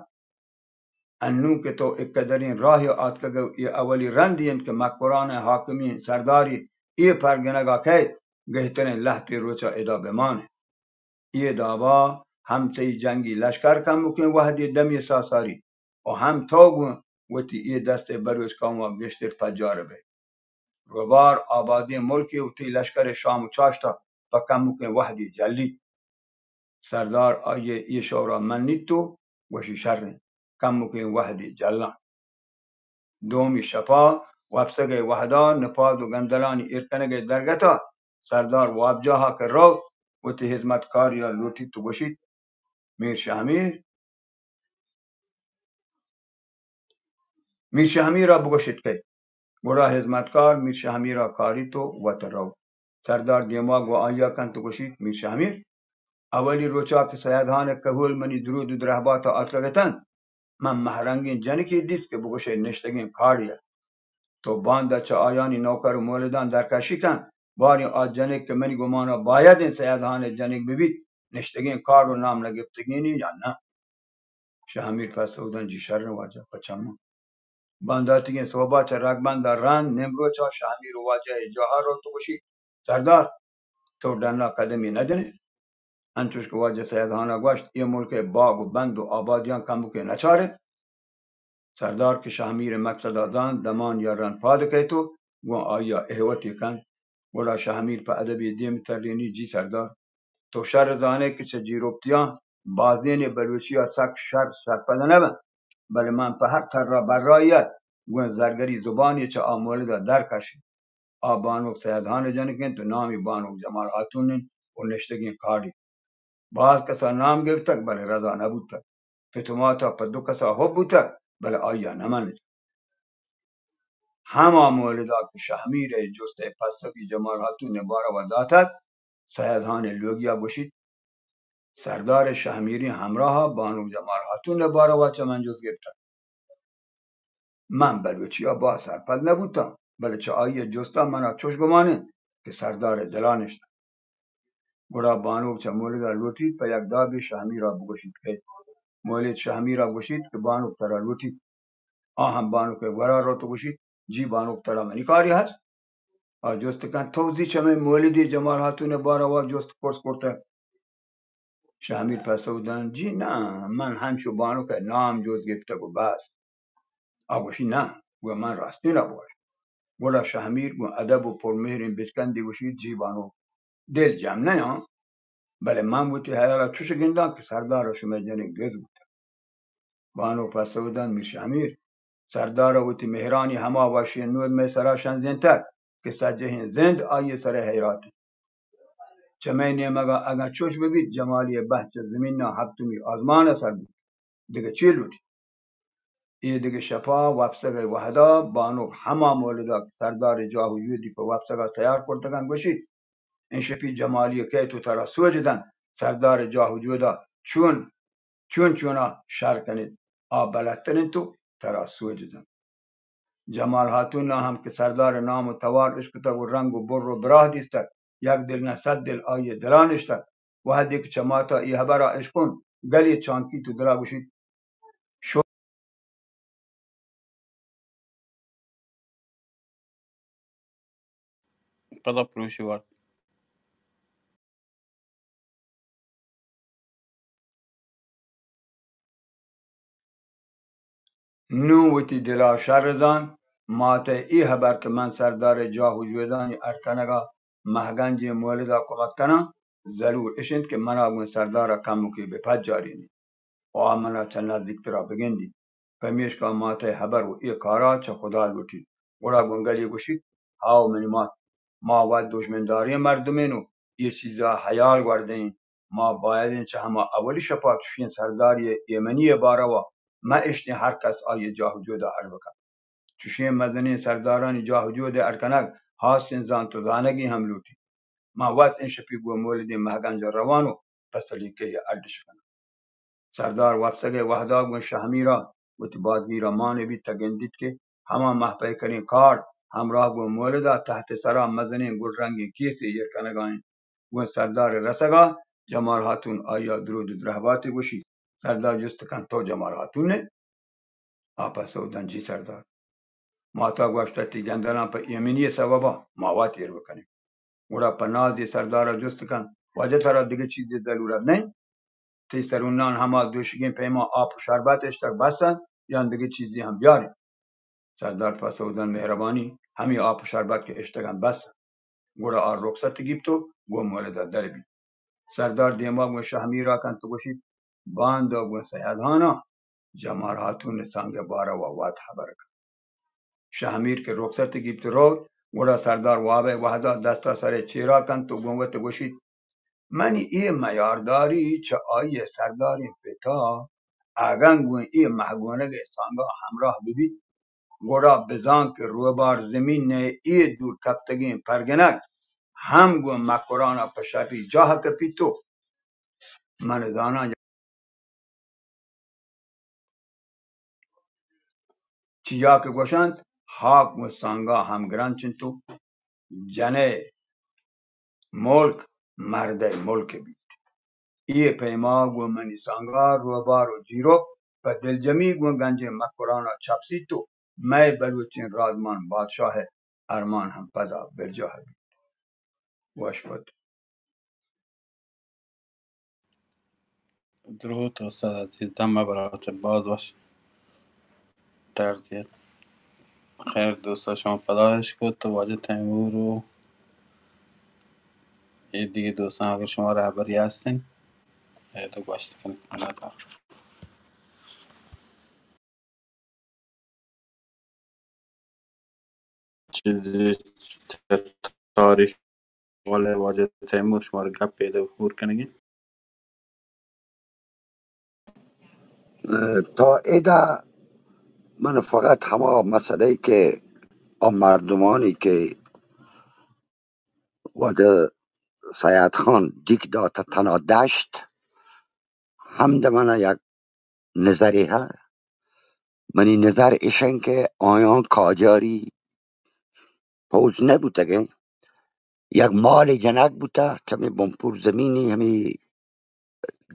انوں کہ تو اے قدریں راہے آتکگ ء اے اولی رندے انت کہ مکران ء حاکمیں سردارے اے پرگنگا کئیت، گہتریں لہتے روچا ادا بمان انت۔ اے دابا ہم تئی جنگی لشکر کمکیں وہدے دمی ساساری و ہم تو گوں وتی اے دست ء بلوچ قوما گیشتر پجار بئے۔ روبار آبادیں ملکے و تئی لشکر ء شام و چاشتا پہ کمکیں وہدے جلیت۔ سردار آئی ء اے شورا منیت و گوشی، شر انت، کمکیں وہدے جلاں۔ دومی شپا وپسگ ء وہدا نپاد و گندلانی ایر کنگ ء درگتا سردار وابجاہا کہ روت، وتی ہزمتکاریا لوٹیت و گوشیت، میر شہمیر، میر شہمیرا بگوشیت کئیت۔ گڑا ہزمتکار میر شہمیرا کاریت و وت روت۔ سردار دیما گوں آئیا کنت و گوشیت، میر شہمیر، اولی روچا کہ سید ہان ء کہول منی درود و درہباتا آتکگ اتنت، من مہرنگیں جنکے دیست کہ بگوشئے نشتگیں کاڑے ات۔ تو باندا چہ آیانی نوکر و مولدان درکشی کن، باریں آ جنک کہ منی گمانا باید انت سید ہان ء جنک ببیت، نشتگیں کاڑ و نام نگپتگینی یا نہ؟ شہمیر پسو دنت، جی شریں واجہ، پہ چماں۔ بانداتیگیں سہبا چہ رگبندا رند نیمروچا شہمیر و واجہ ء جاہا روت و گوشیت، سردار، تو ڈنا قدمے نہ جنئے؟ انچوش کہ واجہ سید ہانا گوشت، اے ملک ء باگ و بند و آبادیاں کمکے نچارئے؟ سردار کہ شہمیر ء مقصدا زانت، دمانیا رند پاد کئیت و گوں آئیا اہوتے کنت۔ گڑا شہمیر پہ ادبے دیم ترینیت، جی سردار، تو شر زانئے کہ چہ جیروپتیاں بازینے بلوچیا سک شر سرپد نہ بنت، بلے من پہ ہر ترا برایت گوں زرگری زبانے چہ آ مولدا درکشیت۔ آ بانک سید ہان ء جنک انت و نامی بانک جمال ہاتون انت و نشتگیں کاڑے۔ باز کسا نام گپتگ، بلے ردا نہ بوتگ۔ پت و ماتا پہ دو کسا حب بوتگ، بلے آئیا نہ منتگ۔ ہما مولدا کہ شہمیر ء جست ء پسگی جمال ہاتون ء باروا داتگ، سید ہان ء لوگیا گوشیت، سردار ء شہمیریں ہمراہ ء بانک جمال ہاتون ء باروا چہ من جست گپتگ۔ من بلوچی ء باز سرپد نہ بوتاں، بلے چہ آئی ء جستا منا چوش گمان انت کہ سردار ء دلا نشتگ۔ گڑا بانک چہ مولدا لوٹیت پہ یک دابے شہمیر ء بگوشیت کئیت۔ مولد شہمیر ء گوشیت کہ بانک ترا لوٹیت۔ آ ہم بانک ء گورا روت و گوشیت، جی بانک، ترا منی کارے ہست؟ آ جست کنت، تو زی چہ مئے مولدی جمال ہاتون ء باروا جست پرس کرتگ؟ شہمیر پسو دنت، جی ناں، من ہنچو بانک ء نام جست گپتگ و بس۔ آ گوشی، ناں، گوں من راستین ء بگوش۔ گڑا شہمیر گوں ادب و پرمہریں بچکندے گوشیت، جی بانک، دل جم نیاں، بلے من وتی ہیال ء چوش گنداں کہ سردار ء شمئے جنک دز بوتگ۔ بانک پسو دنت، میر شہمیر، سردار ء وتی مہرانی ہما وشیں نود مئے سرا شنزینتگ کہ سجہیں زند آئی ء سر ء حیرات انت۔ چہ مئے نیمگا اگاں چوش ببیت، جمالی ء بہت چہ زمین ء ہپتمی آزمان ء سر بوت۔ دگہ چے لوٹیت؟ اے دگہ شپا وپسگ ء وہدا بانک ہما مولدا کہ سردار ء جاہ و جودی پہ وپسگا تیار کرتگ انت گوشیت، انشپی جمالی ء کئیت و ترا سوج دنت، سردار ء جاہ و جودا چون، چون چونا شر کنیت، آ بلدتر انت و ترا سوج دنت۔ جمال ہاتون ء ہم کہ سردار ء نام و توار اشکتگ و رنگ و بر و براہ دیستگ، یک دل نہ صد دل آئی ء دلا نشتگ۔ وہدے کہ چہ ماتا اے ہبرا اشکنت، گلے چانکیت و دلا گوشیت، شو پدا پروشی وارت۔ نوں وتی دلا شر زانت، مات ء اے ہبر کہ من سردار ء جاہ و جودانی اڈ کنگا مہگنجیں مولدا کمک کناں، ضرور اش انت کہ منا گوں سردار ء کمکے بہ پجارینیت و آ منا چہ نزیکترا بگندیت۔ پمیشکا مات ء ہبر و اے کارا چہ خدا لوٹیت۔ گڑا گوں گلے گوشیت، ہاو منی مات، ما وت دژمنداریں مردمین و اے چیزا ہیال گوردئیں۔ ما باید انت چہ ہما اولی شپا چشیں سرداری ء ایمنی ء باروا مہ اشتیں ہر کس آئی ءِ جاہ و جود ءَ اڈ بکن۔ چشیں مزنیں سردارانی جاہ و جود ءِ اڈ کنگ ہاسیں زانت و زانگے ہم لوٹیت۔ من وت انشپی گوں مولدیں مہگنج ءَ روان و پہ سلیقہ ءَ اڈ شکناں۔ سردار وپسگ ءِ وہدا گوں شہمیر ءَ وتی بازگیر ءَ مان بیت ءُ گندیت کہ ہما مہپیکریں کارڈ ہمراہ گوں مولد ءَ تحت ءِ سرا مزنیں گلرنگیں کیسے ایر کنگا انت۔ گوں سردار ءِ رسگ ءَ جمال ہاتون آئی ءَ درود و درہباتے گوشیت۔ سردار جست کنت، تو جمال ہاتون ئے؟ آ پسو دنت، جی سردار۔ ماتا گوشت، تئی گندلاں پہ ایمنی ءِ سبب ءَ ما وت ایر بکنیں۔ گڑا پہ نازے سردار ءَ جست کنت، واجہ ترا دگہ چیزے ضلورت نہ انت؟ تئی سرونان ہما دوشیگیں پیما آپ و شربت اشتگ بس انت یا دگہ چیزے ہم بیاریں؟ سردار پسو دنت، مہربانی، ہمے آپ و شربت کہ اشتگ انت بس انت۔ گڑا آ رخصت گیپت و گوں مولد ءَ در بیت۔ سردار دیما گوں شہمیر ءَ کنت و گوشیت، باندا گوں سید ہان ءَ جمال ہاتون ءِ سانگ ءِ باروا وت ہبر کن۔ شہمیر کہ رخصت گیپت روت، گڑا سردار واب ءِ وہدا دست ءَ سر ءِ چیرا کنت و گوں وت گوشیت، منی اے میارداری چہ آئی ءِ سرداریں پتا اگن گوں اے مہگونگ ءِ سانگا ہمراہ ببیت، گڑا بزان کہ روبار زمین ءِ اے دور کپتگیں پرگنک ہم گوں مکران ءَ پہ شری جاہ کپیت و من زاناں چیا کہ گوشنت، ہاک گوں سانگا ہمگرنچ انت و جنئے ملک مردئے ملک بیت۔ اے پیما گوں منی سانگا روبار و جیرک پہ دلجمی گوں گنجیں مکرانا چپسیت و مئے بلوچیں رادمان بادشاہ ءِ ارمان ہم پدا برجاہ بیت۔ وش بات۔ دروت استاد عزیز، دم برات، باز وش درس یت۔ خیر دوستان، شما پدا اش کت، واجہ تیمور و اے دیگہ دوستان اگر شما رہبری ہستن، اے تو گوشت کنت، منت وار۔ چیزے چہ تاریخ والے واجہ تیمور شمارا گپے دے ہور کنگی۔ تا ادا من فقط ہما مسئلہ کہ آ مردمانی کہ واجہ سید خان ڈیک داتہ تنا دشت، ہمد من یک نظرے ہا۔ منی نظر اشن کہ آیاں کاجاری پوج نہ بوتگیں، یک مال جنگ بوتا، چمی بنپور زمینی ہمی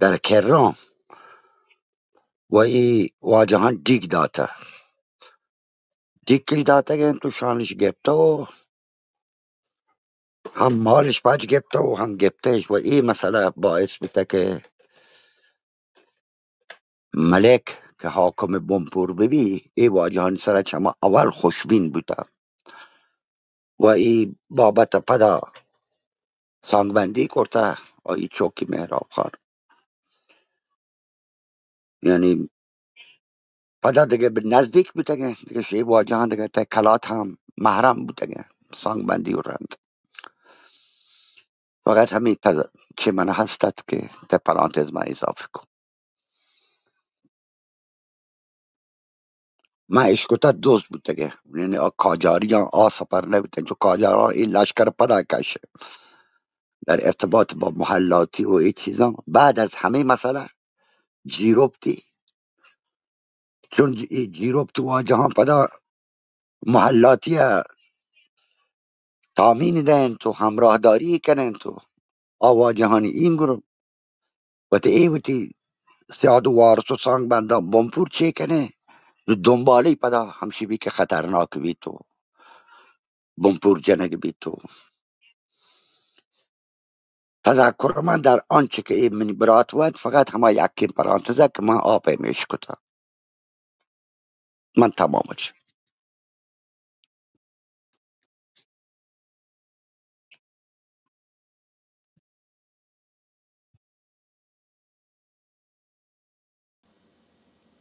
در کران و ای واجہاں ڈیک داتہ۔ ڈیکش داتگیں تو شانش گپتہ و ہم مالش پاچ گپتہ و ہم گپتش و اے مسئلہ باعث بوتہ کہ ملک کہ حاکم بنپور ببی، اے واجہانی سرا چما اول خوشبین بوتہ و اے بابت پدا سانگبندی کرتہ آئی چوکی مہراب خان۔ یعنی پدا دگہ بہ نزدیک بوتگیں، دگہ شی واجہاں دگہ تہ کلات ہم محرم بوتگیں، سانگ بندی و رند۔ فقط ہمیں تہ چہ من ہست ات کہ تہ پرانتز ما اضافہ کو۔ من اشکتہ دوست بوتگیں، یعنی آ کاجاریاں آ سپر نہ بوتن، چو کاجاراں اے لشکر پدا کش۔ در ارتباط با محلاتی و اے چیزاں، بعد از ہمیں مسئلہ جیروپتی، چون ج-، اے جیروپت واجہاں پدا محلاتی ء تامین دینت و ہمراہداری کننت و آ واجہانی اینگر وتی اے وتی سیاد و وارث و سانگ بنداں بنپور چے کنے، نو دنبالی پدا ہمشی بی کہ خطرناک بیت و بنپور جنگ بیت و تذکر من در آنچه که اے منی برات وانت، فقط ہما یکیں پرانتز ء کہ من آ پیمش کتہ۔ من تمام اچ۔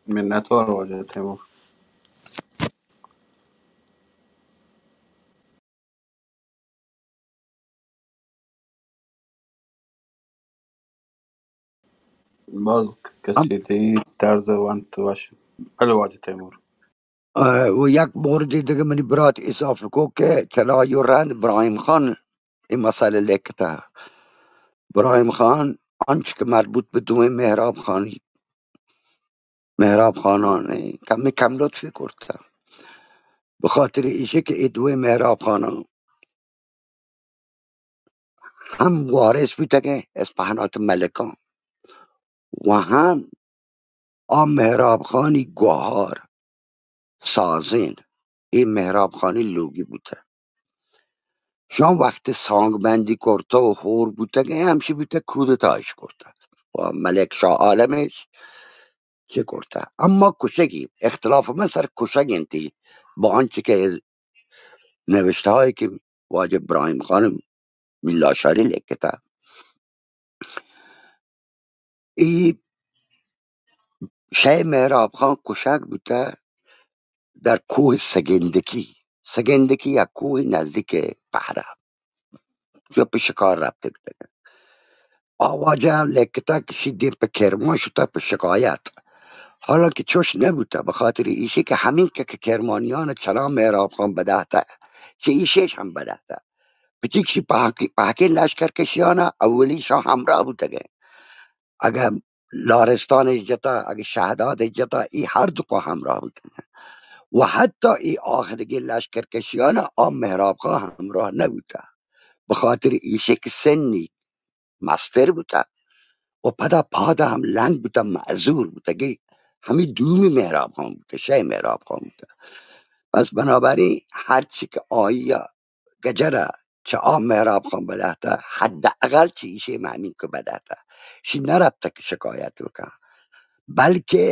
منتوار واجہ تیمور۔ باز کسی دی طرز وانت وش۔ بلے واجہ تیمور۔ ء، و یک موردے دگہ منی برات اضافہ کو کہ چلای و رند ابراہیم خان اے مسئلہ لکھتا۔ ابراہیم خان انچ کہ مربوط بہ دوئیں مہراب خانی، مہراب خانان کمی کم لطفی کرتا، بخاطر ایشی کہ اے دوئیں مہراب خانان ہم وارث بوتگیں اسپہنات ملکان و ہم آ مہراب خانی گوہار سازین، اے مہراب خانی لوگی بوتہ۔ شان وقت سانگ بندی کرتہ و ہور بوتگیں، ہمشی بوتہ کودتایش کرتہ و ملک شاہ عالمش چہ کرتہ۔ اما کشگی، اختلاف من سر کشگ انتی، با آنچہ کہ نوشتہ ہایی کہ واجہ ابراہیم خان لاشاری لکھتہ۔ ای شے مہراب خان کشگ بوتہ در کوہ سگندکی۔ سگندکی یک کوہ نزدیک پہرہ، جو پہ شکار رفتے بوتگہ۔ آ واجہ لکھتہ کہ شی دیم پہ کرمان شتہ پہ شکایت، حالانکہ چوش نبوتہ، بخاطر ایشی کہ ہمین کہ، کہ کرمانیان چلان مہراب خان بدہتہ، چہ ایشیش ہم بدہتہ۔ پچیک شی پہکی-، پہکین لشکر کشیانا اولی شان ہمراہ بوتگہ۔ اگہ لارستان جتا، اگہ شہداد جتا، ای ہر دو کو ہمراہ بوتگہ۔ و حتی ای آخرگی لشکر کشیانا آ مہراب خان ہمراہ نبوتہ، بخاطر ایشی کہ سنی مستر بوتہ و پدا پاد ہم لنگ بوتہ، معذور بوتگی۔ ہمی دومی مہراب خان بوتہ، شے مہراب خان بوتہ۔ پس بنابراین ہرچی کہ آئی گجرا چہ آ مہراب خان بدہتہ، حداقل چہ ایشی مہ ہمین کہ بدہتہ، شی نرپتہ کہ شکایت بکن، بلکہ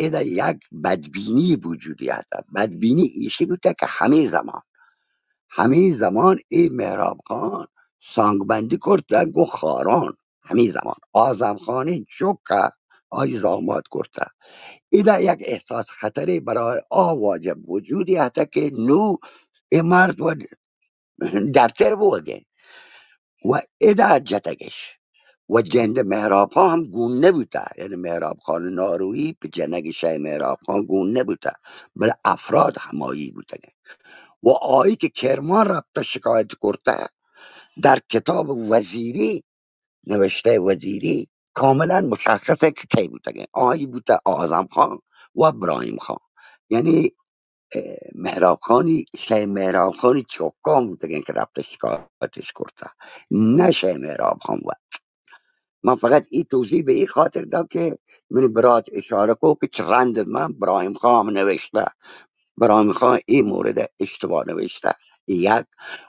ادا یک بدبینی بوجودی ہتہ۔ بدبینی ایشی بوتہ کہ ہمے زمان، ہمے زمان اے مہراب خان سانگ بندی کرتہ گوں خاران۔ ہمے زمان اعظم خانی چکا آئی زامات کرتہ۔ ادا یک احساس خطرے برای آ واجہ وجودی ہتہ کہ نو اے مرد و درتر بوگیں و ادا جتگش و جند مہراب خان ہم گون نبوتہ، یعنی مہراب خان ناروی پہ جنگ شے مہراب خان گون نبوتہ، بلے افراد ہمایی بوتگیں و آئی کہ کرمان رپتہ شکایت کرتہ، در کتاب وزیری، نوشتہ وزیری، کاملاً مشخص کہ کئے بوتگیں۔ آئی بوتہ اعظم خان و ابراہیم خان، یعنی اه، مہراب خانی، شے مہراب خانی چکان بوتگیں کہ رپتہ شکایتش کرتہ، نہ شے مہراب خان وت۔ من فقط ای توضیح بہ ای خاطر دا کہ منی برات اشارہ کو کہ چہ رند من ابراہیم خان ہم نوشتہ، ابراہیم خان ای مورد اشتباہ نوشتہ، یک۔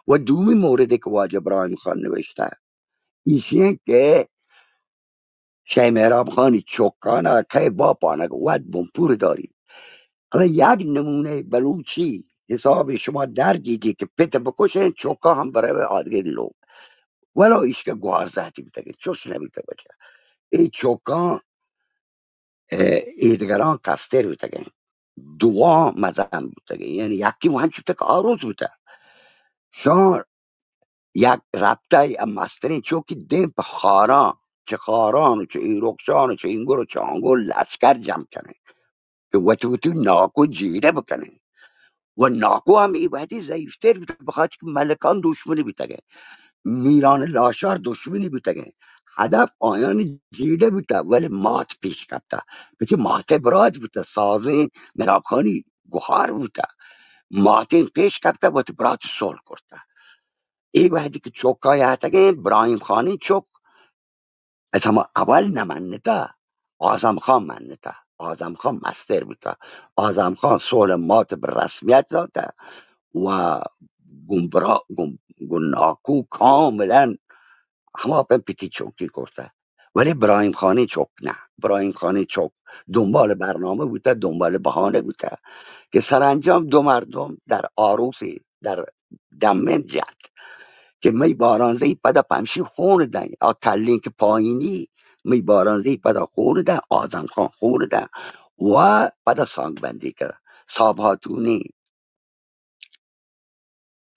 و دومی مورد کہ واجہ ابراہیم خان نوشتہ ایشی کہ شے مہراب خانی چکانا کئے باپانک وت بنپور داری۔ حالا یک نمونہ بلوچی حساب شما درگیجی کہ پت بکشیں، چکا ہم برے آدگہ لوگ۔ ولو ایشکہ گوارزاتی بوتگیں، چوش نبوتگ بچہ۔ اے چکاں، اه، ایدگراں کستر بوتگیں، دواں مزن بوتگیں، یعنی یکی وانچ بوتگ آروس بوتگ۔ شان یک رپتہ ء مستریں چوکی دیم پہ خاراں، چہ خاران و چہ ایروکشان و چہ اینگر و چہ آنگر لشکر جم کنیں کہ وتی وتی ناکو جیڑہ بکنیں۔ و ناکو ہم ای وہدی ضعیفتر بوتہ، بخاطر کہ ملکان دشمنی بوتگیں، میران لاشار دشمنی بوتگیں۔ ہدف آیانی جیڑہ بوتہ، ولی مات پیش کپتہ۔ پچہ مات برات بوتہ، سازیں مہراب خانی گہار بوتہ۔ ماتیں پیش کپتہ، وتی برات صلح کرتہ۔ اے وہدی کہ چکا یاتگیں، ابراہیم خانی چک، اتما اول نہ منتہ، اعظم خان منتہ، اعظم خان مستر بوتہ، اعظم خان صلح مات بہ رسمیت داتہ و گوں برا-، گوں، گوں ناکو کاملاً ہما پہ پتی چوکی کرتہ۔ ولی ابراہیم خانی چک نہ، ابراہیم خانی چک دنبال برنامہ بوتہ، دنبال بہانہ بوتہ کہ سرانجام دو مردم در آروسی در دمن جت کہ مئی بارانزئی پدا پمشی خون دن، آ کلینک پایینی مئی بارانزئی پدا خون دن، آزم خان خون دن و پدا سانگ بندی کرد۔ صاحب ہاتونی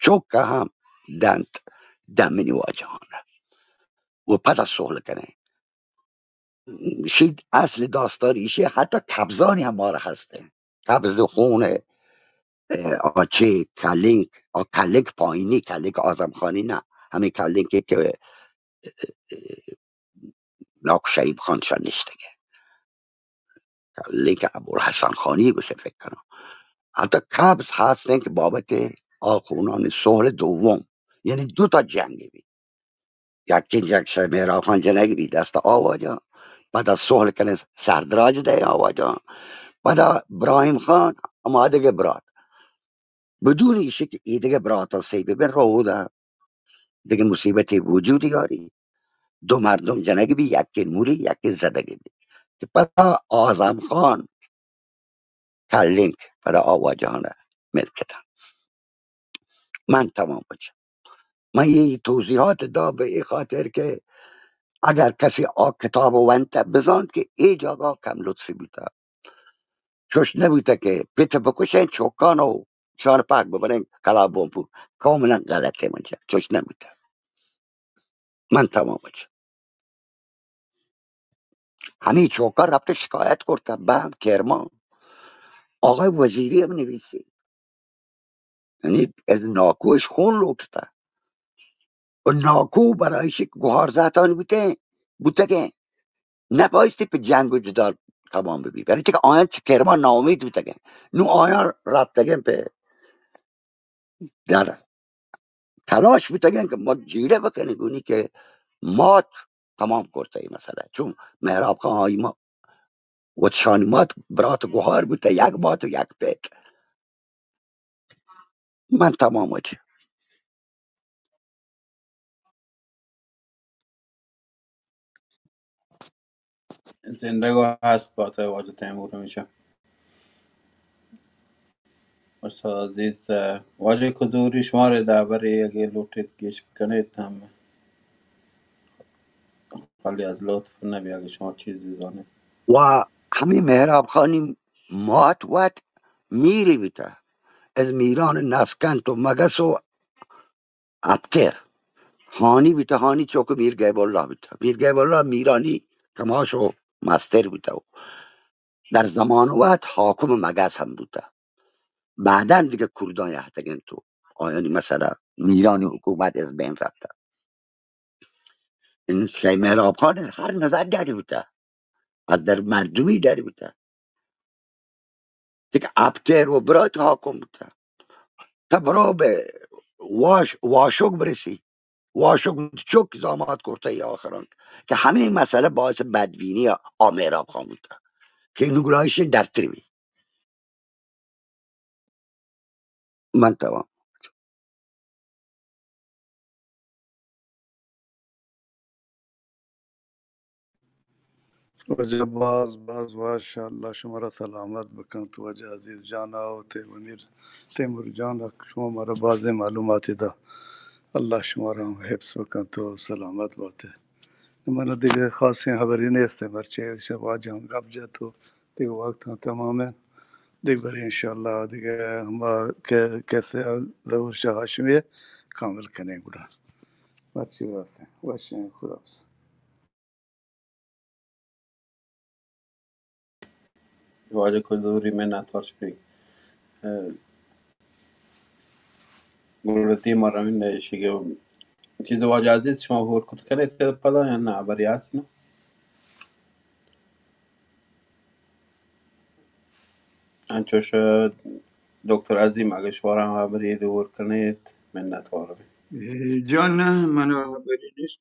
چک ہم دنت دمنی واجہان و پدا صلح کنیں۔ شید اصل داستان ایشی، حتی قبضانی هم مارا هسته. قبض خون، اه، آچه کلینک، آ کلینک پایینی، کلینک آزم خانی نه، همین کلینکی که، اه، اه، ناکو شهید خان شان نشتگه. کلینک ابوالحسن خانی گوشه فکر کنم. حتی قبض هستن که بابت آ خونان صلح دوم، یعنی دو تا جنگ بی. یکے جنگ شہ مہراب خان جنگ بی دست آواجاں، پدا صلح کنے سردراج دے آواجاں، پدا ابراہیم خان ہما دگہ برات، بدون ایشی کہ اے دگہ براتاں سہی ببن، رودا دگہ مصیبتے وجودی آری. دو مردم جنگ بی، یکے موری، یکے زدگ بی. کہ پدا اعظم خان کلینک پدا آ واجہانا ملکتا. من تمام بچ. من یہ توضیحات دا به ای خاطر که اگر کسی آ کتاب ونت بزانت که ای جاگا کم لطفی بوتا، چوش نبوتا که پت بکشن چوکان و شان پاک ببرن کلا بمب. کاملا غلطه من چوش نبوتا. من تمام بچ. ہمے چوکا رپت شکایت کرتہ بہ کرمان. آقای وزیری ہم نویسی، یعنی از ناکوش خون لوٹتہ. و ناکو برای شک گوہار زہتان بوتہ، بوتگہ. نبایستی پہ جنگ و جدال تمام ببی، برای چکہ آیان چہ کرمان ناامید بوتگہ. نو آیان رپتگہ پہ در تلاش بوتگن کہ ما جیڑہ بکنیں گونی کہ مات تمام کرتہ ای مسئلہ. چون مہراب خان آئی ما وت شانی مات برات گوہار بوتہ، یک مات و یک پت. من تمام وجہ. زندگ و ہست باتہ واجہ تیمور ہمیشہ. استاد عزیز، اه، واجہ کدوری شما را دابرے اگہ لوٹیت گیش کنیت ہم خالی از لطف نبی اگہ شما چیزی زانیت. و ہمے مہراب خانی مات وت میری بیتہ، از میران نسکنت و مگس و اپتر ہانی بیتہ، ہانی چوک میر غیب اللہ بیتہ. میر غیب اللہ میرانی کماش و مستر بیتہ و در زمان وت حاکم مگس ہم بوتہ. بعداً دگہ کردان یہتگنت و آیانی مسئلہ میرانی حکومت از بین رفتہ. این شہ مہراب خان ہر نظر ڈر بوتہ، از در مردمی ڈر بوتہ. دیگہ اپتر و برات حاکم بوتہ. تا برو بہ واش، واشوک برسی. واشوک چوک زامات کرتہ ای آخران کہ ہمے مسئلہ باعث بدبینی آ مہراب خان بوتہ کہ نگرانش درتر بی. من تمام. واجہ باز، باز وش، اللہ شما را سلامت بکنت واجہ عزیز جان ء، تیمور، تیمور جان ء، شما مارا بازیں معلوماتے دا. اللہ شما را ہم حفظ بکنت و سلامت باتے. من دگہ خاصیں حبری نیست، مرچی شہ واجہ ہم گپ جت و دگہ وقت ہم تمام انت. دگہ برے انشاءاللہ دگہ ہما کہ، کسے ظہور شاہ ہاشمی کامل کنیں گڑا. مرچی واسطے وشیں، خدا حافظ. واجہ کدوری منت وار شپی. اه، گڑا دیما روین ایشی کہ چیز واجہ عزیز شما ہور کت کنیت پدا یا نہ، ہبری ہست نہ؟ انچوش دکتر عظیم اگہ شمارا ہبری دور کنیت، منت وار بی. اے، جان نہ، من ہبری نیست.